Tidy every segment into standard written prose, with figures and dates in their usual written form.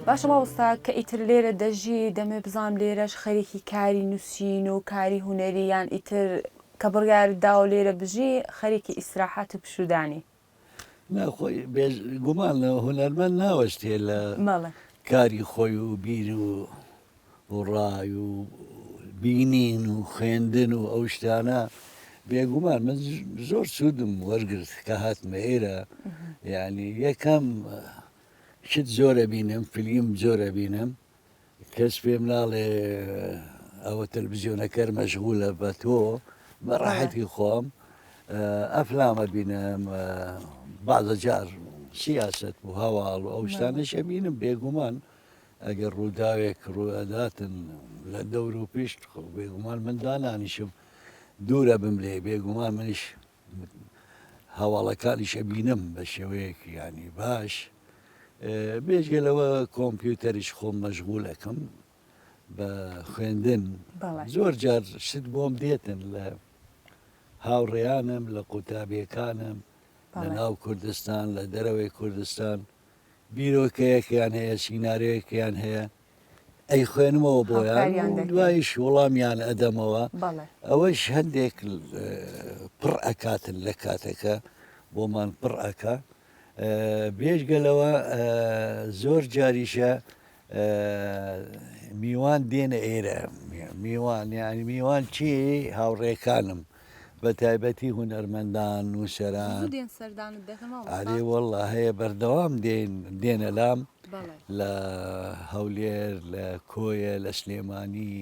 باشە مامۆستا کە ئیتر لێرە دەژی دەمەوێ بزانم لێرەش خەریکی کاری نووسین و کاری هونەری یان ئیتر کە بڕیارت داوە لێرە بژی خەریکی ئیسراحەت و پشوودانی؟ نا خۆی بێ گومان هونەرمەند ناوەستێ لە بەڵێ. کاری خۆی و بیر و و ڕای و بینین و خوێندن و ئەو شتانە بێگومان من زۆر سوودم وەرگرت کە هاتمە ئێرە یعنی یەکەم شت زۆرە بینم فلیم زۆرە بینم کەس پێم ناڵێ ئەوە تەلەڤزیۆنەکەر مەشغولە بە تۆ بە ڕاحەتی خۆم ئەفلامە بینم بازە جار سیاست و هەواڵ و ئەو شتانەش ئەبینم بێگومان ئەگەر ڕووداوێک ڕوئەداتن لە دەور و پشت خۆ بێگومان من دانانیشم دوورە بم لێ بێگومان منیش هەواڵەکانیش ئەبینم بە شێوەیەک ینی باش بێجگە لەوە کۆمپیوتەریش خۆم مەشغول ئەکەم بە خوێندن زۆر جار شت بۆم دێتن لە هاوڕێیانم لە قوتابیەکانم لە ناو کوردستان لە دەرەوەی کوردستان بیرۆکەیەکیان هەیە سینارێکیان هەیە ئەیخوێنمەوە بۆیان و دوایش وەڵامیان ئەدەمەوە ئەوەش هەندێک پڕ ئەکاتن لە کاتەکە بۆمان پڕ ئەکا بێژگە لەوە زۆر جاریشە میوان دێنە ئێرە میوان یعنی میوان چی هاوڕێکانم بە تایبەتی هونەرمەندان نووسەران ئەرێ وەڵا هەیە بەردەوام دێن دێنە لام لە هەولێر لە کۆیە لە سلێمانی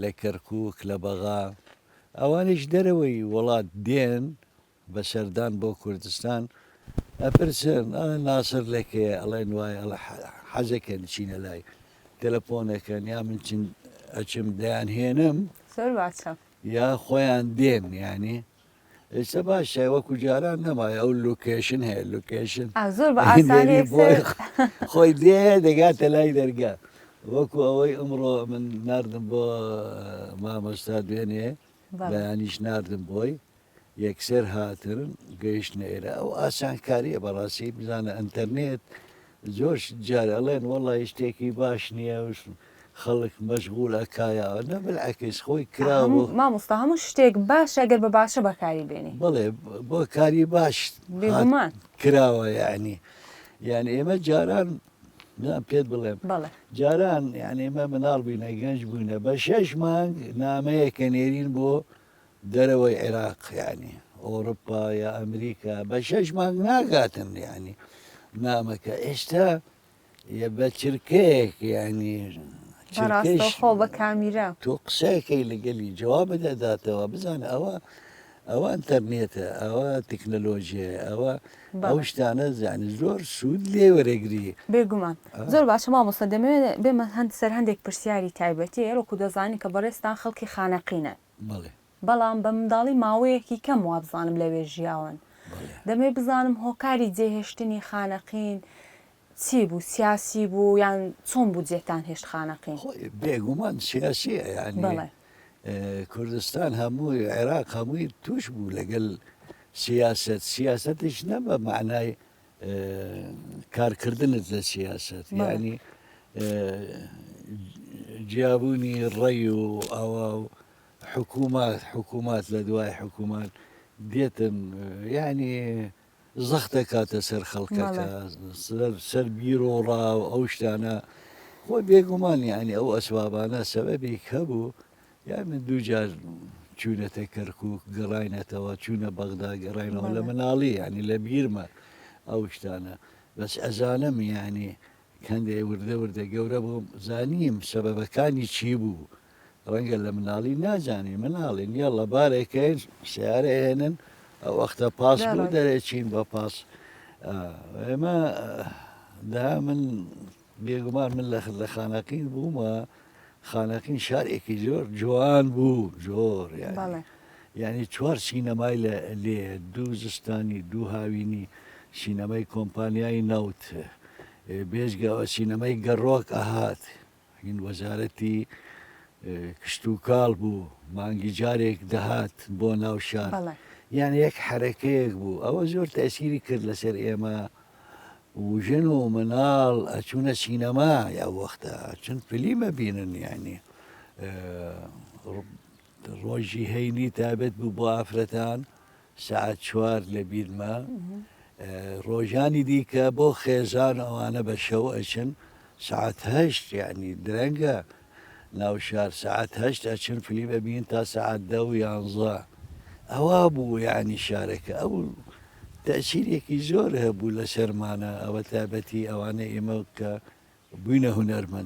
لە کەرکک لە بەغا ئەوانیش دەرەوەی وڵات دێن بە سەردان بۆ کوردستان ئەپرسن ئەڵێن ناسر لە کێیە ئەڵێن وایە ئەڵێ حەزەکەن چینە لای تەلەفۆنەکەن یا من چن ئەچم دەیان هێنم زۆر باشە یا خۆیان دێن یانی ئێستا باشە وەکو جاران نەمایە ئەو location هەیە location زۆر بە ئاسانی خۆی دێ دەگاتە لای دەرگا وەکو ئەوەی ئەمڕۆ من ناردم بۆ مامۆستا دوێنێ بەیانیش ناردم بۆی یەکسەر هاتن گەیشتنە ئێرە ئەو ئاسانکاریە بەڕاستی بزانە ئەتەرنێت زۆر جار ئەڵێن وەڵی شتێکی باش نییە و خەڵک مەشغول ئەکایە نە بالعکس خۆی کراوە مامۆستا هەموو شتێک باشە گەر بە باشە بەکاری بێنی بڵێ بۆ کاری باش بێگومان کراوە یعنی یعنی ئێمە جاران پێت بڵێم جاران یعنی ئێمە مناڵ بووینە گەنج بووینە بە شەش مانگ نامەیەکە نێرین بۆ دەرەوەی عێراق یانی ئۆڕوپا یا ئەمریکا بە شەش مانگ ناگاتن یانی نامەکە ئێستا یە بە چرکەیەک یانی ڕاستەوخۆ بە کامیرا تۆ قسەکەی لەگەلی جوابت ئەداتەوە بزانە ئەوە ئەوە ئەتەرنێتە ئەوە تەکنەلۆژیە ئەوە ئەو شتانە زیانی زۆر سوود لێ وەرەگری بێگومان زۆر باشە مامۆستا دەمەوێت بێمە هەند سەر هەندێک پرسیاری تایبەتی وەکو دەزانین کە بەڕێزتان خەڵکی خانەقینن بەڵێ. بەڵام بە منداڵی ماوەیەکی کەم وابزانم لەوێ ژیاون. بەڵێ. دەمەوێت بزانم هۆکاری جێهێشتنی خانەقین چی بوو؟ سیاسی بوو یان چۆن بوو جێتان هێشت خانەقین؟ خۆی بێگومان سیاسیە یانی بەڵێ. کوردستان هەمووی عێراق هەمووی تووش بوو لەگەل سیاسەت سیاسەتیش نە بە مەعنای کارکردنت لە سیاسەت یانی جیابوونی ڕێی و ئەوە و حکوومات حکوومات لە دوای حکوومات دێتن یعنی زەختە کاتە سەر خەڵکەکە سەر بیر و ڕا و ئەو شتانە خۆی بێگومان یعنی ئەو ئەسبابانە سەبەبێک هەبوو یان من دووجار چوونەتە کەرکوک گەڕاینەتەوە چوونە بەغدا گەڕاینەوە لە مناڵی یعنی لە بیرمە ئەو شتانە بەس ئەزانم یعنی کەندێ وردە وردە گەورە بووم زانیم سەبەبەکانی چی بوو ڕەنگە لە مناڵی نازانی مناڵین یاڵە بارێکەین سیارە هێنن ئەو وەختە پاس بوو دەرەچین بە پاس ئێمە دا من بێگومان من لە خانەقین بوومە خانەقین شارێکی زۆر جوان بوو زۆر یعنی چوار سینەمای لە لێ دوو زستانی دوو هاوینی سینەمای کۆمپانیای نەوت بێجگەوە سینەمای گەڕۆک ئەهات هین وەزارەتی کشتوکاڵ بوو مانگی جارێک دەهات بۆ ناو شار یان یەک حرەکەیەک بوو ئەوە زۆر تەسیری کرد لەسەر ئێمە. و ژن و مناڵ ئەچوونە سینەما ئەو وەختە ئەچن فلیم ئەبینن یعنی ڕۆژی هەینی تابێت بوو بۆ ئافرەتان سەعات چوار لە بیرمە ڕۆژانی دیکە بۆ خێزان ئەوانە بە شەو ئەچن سەعات هەشت یعنی درەنگە ناو شار سەعات هەشت ئەچن فلیم ئەبین تا سەعات دە و یانزە ئەوا بوو یعنی شارەکە ئەو تەئسیرێکی زۆر هەبوو لەسەرمانە ئەوە تایبەتی ئەوانەی ئێمە کە بووینە هونەرمەند.